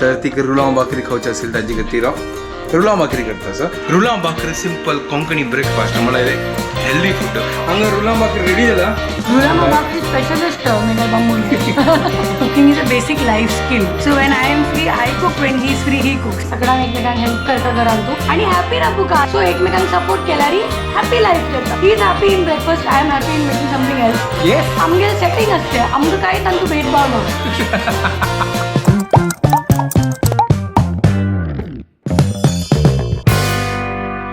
तर ती रुलाव भाकरी खावची असेल ताजी खातीर रुलाव भाकरी करता सर. रुलाव भाकरी सिंपल कोंकणी ब्रेकफास्ट म्हळ्यार हेल्दी फूड. हांगा रुलाव भाकरी रेडी जाला. Rulama Bhakri specialist Meghal Bammun. Cooking is a basic life skill. So when I am free, I cook. When he is free, he cooks. सगळ्यांना एकमेकांना हेल्प करता घरात तू आणि हॅपी राहू का. सो एकमेकांना सपोर्ट केल्यारी हॅपी लाईफ करता. He is happy in breakfast, I am happy in making something else. Yes. आमगे सेटिंग असते, आमचं काही तांतू भेदभाव ना.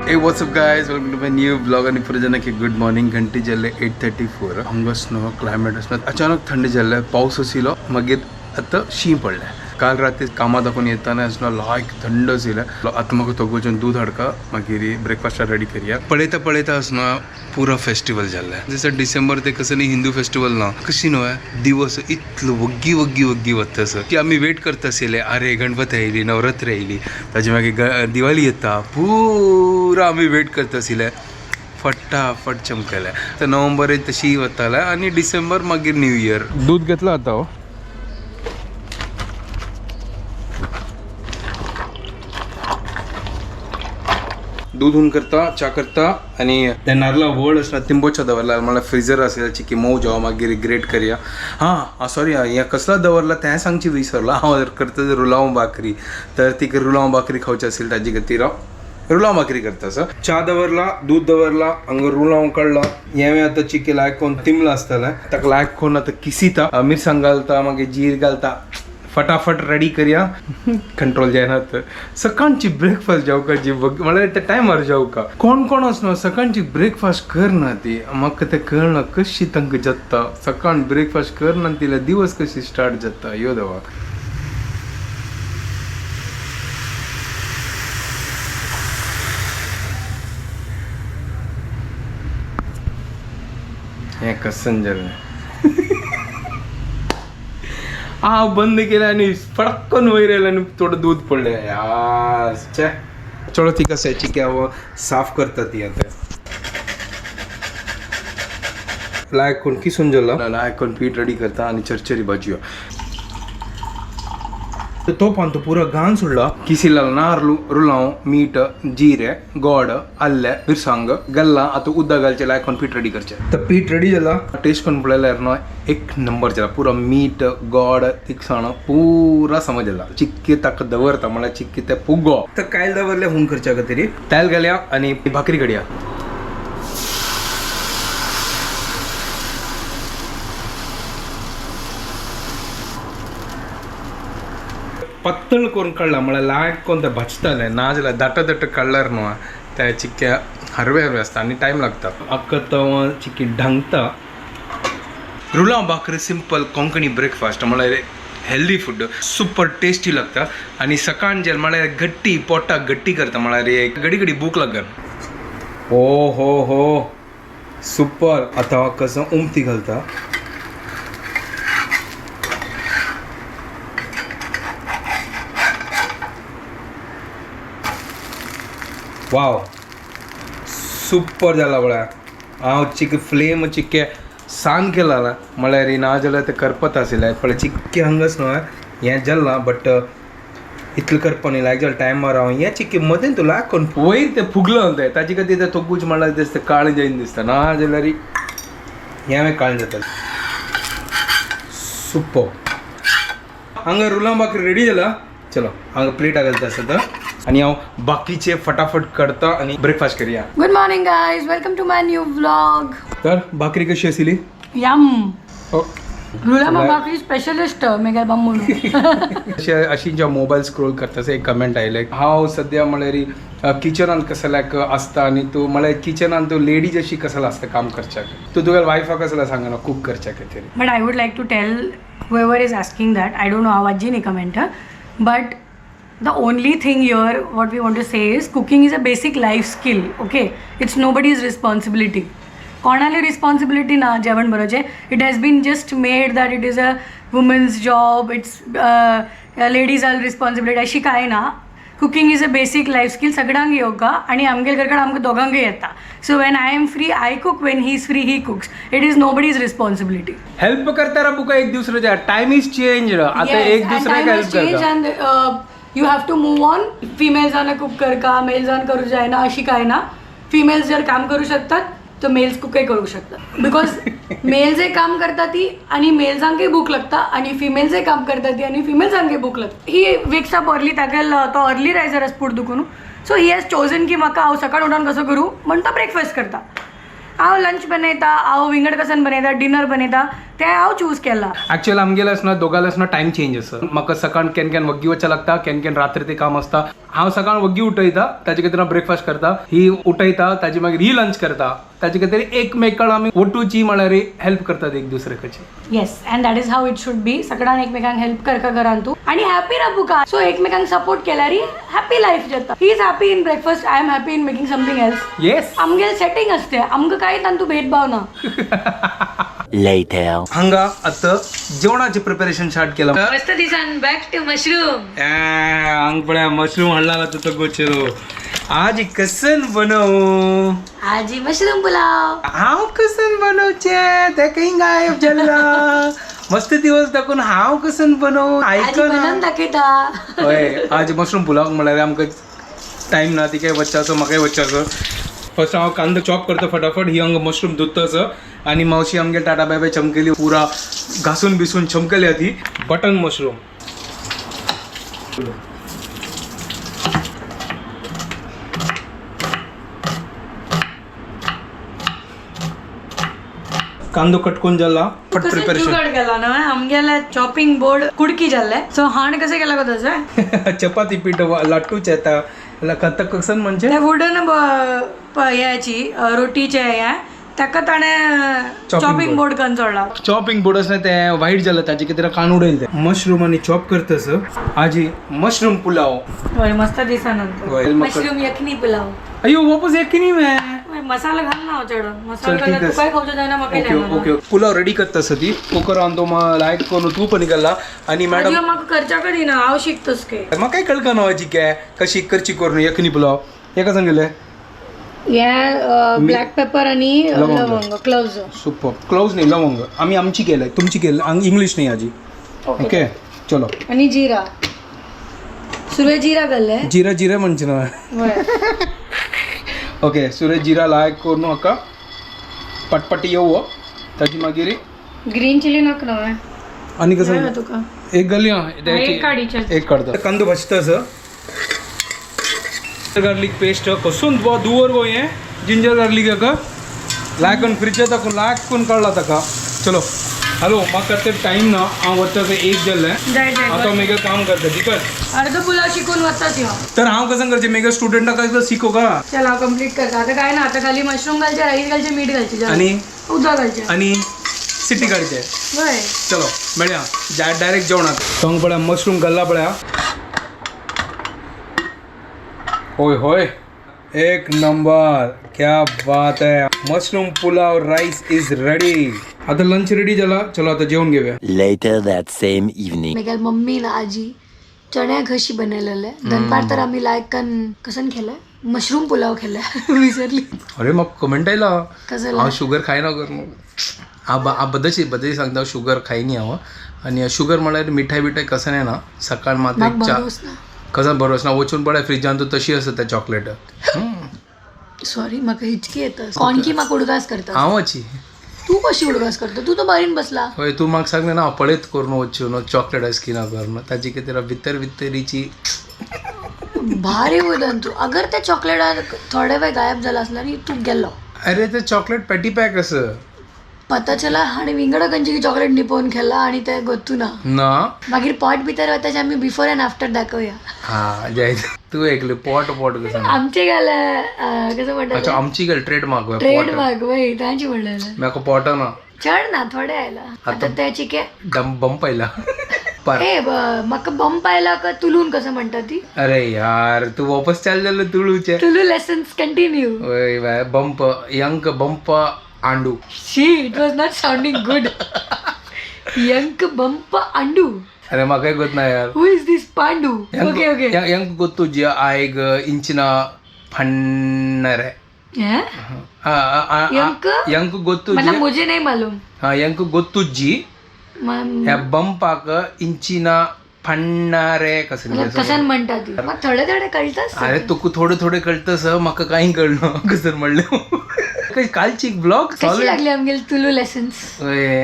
Hey, what's up guys? Welcome to my new vlog. आणि पुढे की गुड मॉर्निंग. घंटी जाल्ले 8:34. हांगा स्नो क्लायमेट आसना, अचानक थंडी जाल्ले, पावस आशिल्लो, मागीर आतां शीं पडलें. काल राती कामा दाखोवन येताना आसलो लायक थंड आशिल्लें. आतां म्हाका तोगोच्यान दूद हाडका, मागीर ब्रेकफास्टाक रेडी करया. पळयता पळयता आसना पुरो फेस्टिवल जाल्लें. जसं डिसेंबर ते कसं न्ही हिंदू फेस्टिवल ना कशी न्हय दिवस इतलो वग्गी वग्गी वग्गी वता असं की आमी वेट करता आशिल्ले. अरे गणपती आयली, नवरात्री आयली, ताजे मागीर दिवाळी येता, पुरा आमी वेट करता आशिल्ले. फटाफट चमकले. तर नोव्हेंबर तशी वताले आनी डिसेंबर मागीर न्यू इयर. दूध घेतलं आता हो. दूध हून करता, च्या करता आणि त्या नारला व्हड आसना तिंबोचा दवरला. मला फ्रिजर आसलेला चिकी मोव जावं मागीर ग्रेट करया. हां सॉरी, हें कसला दवरला तें सांगची विसरलो हांव. करता रुलाव भाकरी, तर ती रुलाव भाकरी खावची असेल ताजी खातीर हांव रुलाव भाकरी करता सर. च्या दवरला, दूध दवरला, हांगा रुलाव काडला. हें आतां चिकी लायक कोन्न तिमला आसतलें, ताका लायक कोन्न आतां किसिता, मिरसांग घालता, मागीर जीर घालता, फटाफट रेडी करया. कंट्रोल जायना तर सकाळची ब्रेकफास्ट जेवका जी म्हळ्यार त्या टायमार जेवका. कोण कोण आसना सकाळची ब्रेकफास्ट करना ती, म्हाका तें कळना कशी तांकां जाता. सकाळ ब्रेकफास्ट करना तिला दिवस कशी स्टार्ट जाता. यो देवा. हें कसन जालें. हा बंद केलं आणि फडक्कन वयर आयलें आनी थोडं दूध पडलें. यार छे. चलो ती कसं चिकी हांव साफ करता ती. आतां लायक कोण किसून जालो, लायक कोण पीठ रेडी करता आनी चरचरी भाजी. तो पान तो पुरा घाण सोडला. किसिला नारलू, रुलाव, मीठ, जिरे, गोड, आल्ले, मिरसांग गल्ला. आता उद्दा घालचे, लायक कोण पीठ रेडी करचे. तर पीठ रेडी जाला. टेस्ट कोण पळयल्यार न्हय एक नंबर जाला. पुरा मीठ, गोड, तिखसाण पुरा समज जाला. चिक्की ताका दवरता म्हळ्यार चिक्की ते पुगो. तर कायल दवरले हून करच्या खातीर तेल घालया आनी भाकरी कडया. पातळ करून काडला म्हळ्यार लायक कोण ते भाजताले ना जाल्यार दाट दाट काडल्यार न्हू त्या चिक्क्या हरवे हरवे आसता आनी टायम लागता. अख्खो तवा चिकी ढांकता. रुलाव भाकरी सिंपल कोंकणी ब्रेकफास्ट म्हळ्यार हेल्दी फूड, सुपर टेस्टी लागता आनी सकाळ जेल म्हळ्यार घट्टी पोटाक घट्टी करता, म्हळ्यार घडी घडी भूक लागन. हो हो हो सुपर. आतां कसं उमती घालता. वाव सुपर जाला. पळय हांव चिक फ्लेम चिक्के सान केला म्हळ्यार ना जाल्यार तें करपत आशिल्लें. पळय चिक्के हांगाच न्हय हें जालां, बट इतलें करपा न्ही लायक जाल्यार टायमार हांव हें चिक्के मदें तूं लायक कोन्न वयर तें फुगलां तें ताजे खातीर तें तोगूच म्हळ्यार दिसता काळें जायन दिसता, ना जाल्यार हें हांवें काळें जाता. सुपर. हांगा रुलां भाकरी रेडी जाला. चलो हांगा प्लेट घालता आसता आनी हांव बाकीचे फटाफट करता आनी ब्रेकफास्ट करया. Good morning guys, welcome to my new vlog. तर भाकरी कशी आशिल्ली? यम. हो. Rulama Bhakri specialist Meghal Bammun. अशे अशी जेव्हा मोबायल स्क्रोल करता एक कमेंट आयले. हांव सद्या म्हळ्यार किचनान कसल्याक आसता आनी तूं म्हळ्यार किचनान तूं लेडीज अशी कसला आसता काम करच्याक, तूं तुगेल्या वायफाक कसला सांगना कूक करच्याक खातीर? But I would like to tell whoever is asking that, I don't know how आजी comment, but the only thing here what we want to say is cooking is a basic life skill. Okay, it's nobody's responsibility. कोणाली responsibility ना जेवण बनवचे. It has been just made that it is a women's job, it's ladies are responsibility, अशी काय ना. Cooking is a basic life skill सगळ्यांक येवका आणि आमगेल घरकडे आमकां दोगांकय येता. So when I am free I cook, when he is free he cooks. It is nobody's responsibility. Help करता बुका एक दुसऱ्याच्या. टाइम is change आता, एक दुसऱ्याक हेल्प करता. And you have to move on. फिमेल्सान cook करका मेल्सान करू जायना अशी काय ना. फिमेल्स जर काम करू शकतात तर मेल्स कुकही करू शकतात, because mails हे काम करतात ती आणि मेल्सांकय भूक लागता आणि फिमेल्सही काम करतात ती आणि फिमेल्सांकय भूक लागता. ही वेक्स अप अर्ली, तागेल तो अर्ली रायझर आसा पोट दुखून. सो he has chosen की म्हाका हांव सकाळ उठून कसो करूं म्हण तो ब्रेकफास्ट करता. हांव लंच बनयता, हांव विंगड कसन बनयता, डिनर बनयता, तें हांव चूज केलां. ॲक्च्युअल आमगेले आसना दोगाले आसना टायम चेंज आसा. म्हाका सकाळ केन्ना केन्ना वग्गी वचचें लागता, केन्ना केन्ना रात्री ते काम आसता. हांव सकाळ वग्गी उठयता, ताजे खातीर हांव ब्रेकफास्ट करता, ही उठयता ताजे मागीर ही लंच करता. ताजे खातीर एकमेकाक आमी वटूची म्हळ्यार हेल्प करतात एक दुसऱ्याची. Yes, and that is how it should be. सगळ्यांक एकमेकांक हेल्प करका घरान तूं आणि हॅपी राबूका. सो एकमेकांक सपोर्ट केल्यार हॅपी लायफ जाता. He is happy in breakfast, I am happy in making something else. Yes. आमगेल सेटिंग असते, आमकां काय तांतू भेदभाव ना. Later. हांगा आता जेवणाचे प्रिपरेशन स्टार्ट केलं. मस्त दिसान बॅक टू मशरूम. हांग पळय मशरूम हाडला तुका गोचेरो. आज कसन बनव? आजी मशरूम पुलाव. हांव कसन बनवचे ते काही गायब जाला. मस्त दिवस दाखवून हांव कसन बनव. आजी आयकना. बनवून दाखयता. हय, आज मशरूम पुलाव म्हळ्यार आमकां टायम ना, तिकाय वचचो म्हाकाय वचचो. फर्स्ट हांव कांदो चॉप करता फटाफट, ही हांगा मशरूम धुता असो आणि मावशी आमगे टाटा बाय बाय चमकेली, पुरा घासून बिसून चमकली ती. बटन मशरूम कांदो कटकून जाला फट कसं प्रिपरेशन. जुगाड केला ना आमगेले चॉपिंग बोर्ड कुडकी जाल्ले, सो हाण कशें केला गो तशें? चपाती पीठ लाटूच येता कत कसन म्हणजे त्या वुडन ह्याची रोटीचे हे ताका ताणें चॉपिंग बोर्ड करून सोडला. चॉपिंग बोर्ड असं ते वाईट झालं ताजे की त्याला कान उडेल ते. मशरूम आणि चॉप करतस आजी मशरूम पुलाव. होय, मस्त दिसनंतर. होय, मग मशरूम यखनी पुलाव. अयो वापस एक नाही मैं. होय, मसाला घाल ना चढ मसाला चल, ठीक घाल. आहे. तुकाय खावचो जायना म्हाकाय ओके. जायना. ओके, पुलाव रेडी करतस ती कुकर आणतो मग लायक करून तू पण निघाला आणि मॅडम. आजी म्हाका करच्या दिना, हांव शिकतस के. मग काय कळका ना आजी काय कशी करची करून यखनी पुलाव एका सांगितलं. हे ब्लॅक पेपर आणि लवंग. लवंग, क्लोव्ज. सुपर क्लोज नाही, लवंग आम्ही आमची केलंय, तुमची केलं इंग्लिश नाही आजी. ओके चलो. आणि जिरा, सुरवे जिरा घाल्ले. जिरा जिरा म्हणजे ना. ओके, सुरेश जिरा लायक करून हाका पटपटी येऊ ताजी मागीर. ग्रीन चिली नाका ना? आणि कसं तुका एक गली हा एक काडीचे. एक काढता कांदो भाजता असं गार्लिक पेस्ट कसून दुवर गो हें जिंजर गार्लिक हाका लायक फ्रिजा ताकून लायक करून काडला ताका. चलो हॅलो, म्हाका ते टायम ना, हांव वता एक जाल्लें. जाय जाय. आतां मेगे काम करता चिकन. अर्ध पुलाव शिकून वताच ह्यो. तर हांव कसं करचें मेगे स्टुडंटाक कसं शिको का? चल, हांव कंप्लीट करता आता. काय ना, आता खाली मशरूम घालचे, राईस घालचे, मीठ घालचे झालं. आणि उदक घालचे. आणि सिटी काढचे. वय. चलो मेळया डायरेक्ट जेवणात. तोंग पळया मशरूम गल्ला पळया. होय होय, एक नंबर, क्या बात आहे. Mushroom pulao rice is ready. आता लंच रेडी झाला, चलो आता जेवण घेऊया. Later that same evening. मेगेल मम्मी ना आजी चण्या घशी बनवलेले. दनपार तर आम्ही लायकन कसन केलंय, मशरूम पुलाव केलाय, विसरली. अरे मग कमेंट आयला. कसं? हांव शुगर खायना कर मग हांव बदशी बदशी सांगता, शुगर खायनी हांव. आनी शुगर म्हळ्यार मिठाय बिठाय कसं ना सकाळ मात म्हाका एक च्या. बरोच ना. कसं बरोच ना, वचून पळय फ्रिजान तूं तशी आसा त्या चॉकलेट. सॉरी, म्हाका हिचकी येता कोणकी, म्हाका उडगास करता. हांव अची. तू कशी उडगास करता? तू तर बारीन बसला. हय, तूं म्हाका सांगलें ना, हांव पळयत करून वचून न्हू चॉकलेट स्किना करून ताजी कितें भितर भितरीची. भारी वयता तू. अगर त्या चॉकलेटाक थोडे वेळ गायब जाला आसलो न्ही, तूं गेलो. अरे ते चॉकलेट पेटी पॅक आसा. पता चला आणि विंगडा खंयची चॉकलेट निपोवन खेळला आणि ते गोतू ना. ना. मागीर पोट भितर वता ते आमी बिफोर अँड आफ्टर दाखोवया. हा जाय तू एकले पोट पोट कसं. आमचे गेले कसं म्हणतात. अच्छा, आमची गेल ट्रेडमार्क. ट्रेडमार्क वय तांची म्हणलेलं. म्हाका पोट ना. चड ना, थोडे आयला आता त्याची के. डम बंप आयला पर. ए म्हाका बंप आयला का तुलून कसं म्हणटा ती. अरे यार, तू वापस चाल जालो तुळूचे. तुलू लेसन्स कंटिन्यू. वय वय, बंप यंक बंप आंडू. She, it was not sounding good. Yank bump Andu. अरे म्हाकाय गोत ना यार. Who is this Pandu? Okay okay. Rank ಗೊತ್ತು ಆಯ್ಗ ಇಂಚಿನ ಫಣ್ಣರೆ. यंक? यांक ಗೊತ್ತು. मतलब मुझे नहीं मालूम. यांक ಗೊತ್ತುಜ್ಜಿ ह्या बंपाक इंचिना फण्णारे कसं. मतलब कसन म्हणतात ती. मग थोडे थोडे कळतच. अरे तुका थोडे थोडे कळतस, म्हाका काही कळलं कसं म्हणलं कालची ब्लॉग. कशी लागली आमगेली तुलू लेसन्स?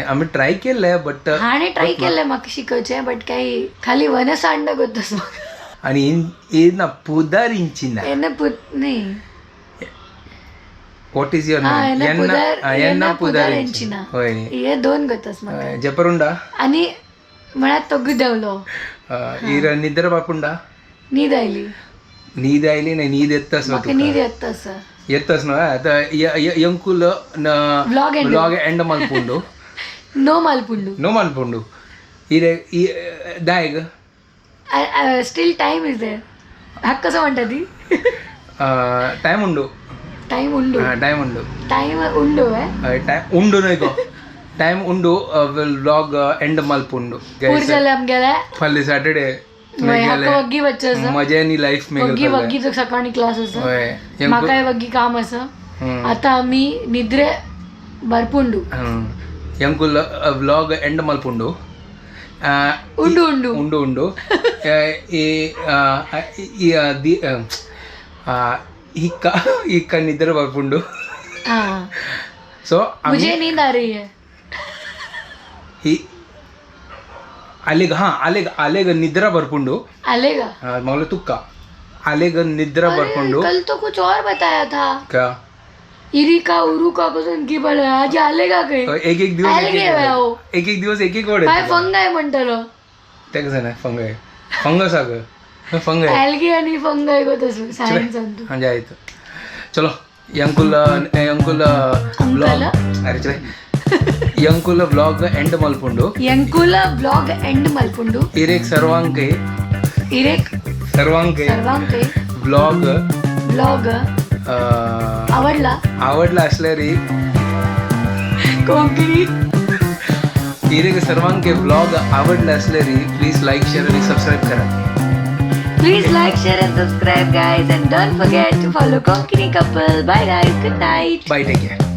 आम्ही ट्राय केलंय बट हाणे ट्राय केलंय म्हाका शिकोवचें, बट काही खाली वनसांड गोतस. आणि ना पुदार इंचिना. एना पुत नाही. What is your हा, नेम? एना पुदार, यांना एना पुदार पुदार इंचिना. इंचिना. होय. हे दोन गोतस म्हाका. जपरुंडा. आणि म्हळ्यार तोगू देवलो. इर निद्र बापुंडा. न्हीद आयली. नीद आयली नाही, नीद येतच. म्हाका न्हीद येता आसा. येतच ना आता यंकुल. Vlog end. Blog end मलपुंडू. No मालपुंडू. No मलपुंडू इरे दायग. Still time is there. हा कसं म्हणता ती? टायम उंडू. टाइम उंडू. टायम उंडू. टाइम उंडू आहे. टायम उंडू नाही गो, टायम उंडू ब्लॉग एंड मलपुंडू. पूर जालें आमगेलें. फाल्यां सॅटर्डे. हाका वग्गी वच्चें आसा. मजानी लायफ. वग्गी वग्गी तो सकाळी क्लास आसा. हय. म्हाकाय वग्गी काम आसा. आता आमी निद्रे भरपुंडू. यंकुल व्लॉग एंड मलपुंडू. उंडू उंडू. ಉಂಡು ಉಂಡು ಈ ಈ the ಇಕ್ಕ ಇಕ್ಕ ನಿದ್ರೆ ಬರ್ಪುಂಡು. हा. ಸೊ मुझे नींद आ रही है. ಈ ಅಲ್ಲಿಗೆ ಹಾ ಅಲ್ಲಿಗೆ ಅಲ್ಲಿಗೆ ನಿದ್ರೆ ಬರ್ಪುಂಡು. आलेगा. ಮಗಳು ತುಕ್ಕ ಅಲ್ಲಿಗೆ ನಿದ್ರೆ ಬರ್ಪುಂಡು. कल तो कुछ और बताया था. का? इरी का उरू का कसं की बळ आज आलेगा काही. एक एक दिवस एक आले एक हो. एक एक दिवस एक एक वर्ड. काय फंग आहे म्हणटलो. ते कसं नाही, फंग आहे, फंगस आग फंग आहे. ॲल्गी आणि फंग आहे गो तसं सायन्स तू. हाँ जायचं. चलो यंकुल यंकुल ब्लॉग अरे चले यंकुल ब्लॉग एंड मलपुंडू. यंकुल ब्लॉग एंड मलपुंडू. इरेक सर्वांके. इरेक. सर्वांके. सर्वांके. ब्लॉग. ब्लॉग आवडला. आवडला असल्यारी. कोंकणी. इरेक सर्वांके ब्लॉग आवडला असल्यारी प्लीज लाईक शेअर आणि सबस्क्राईब करा. Please like, share and subscribe guys, and don't forget to follow Konkani Couple. Bye guys, good night. Bye, take care.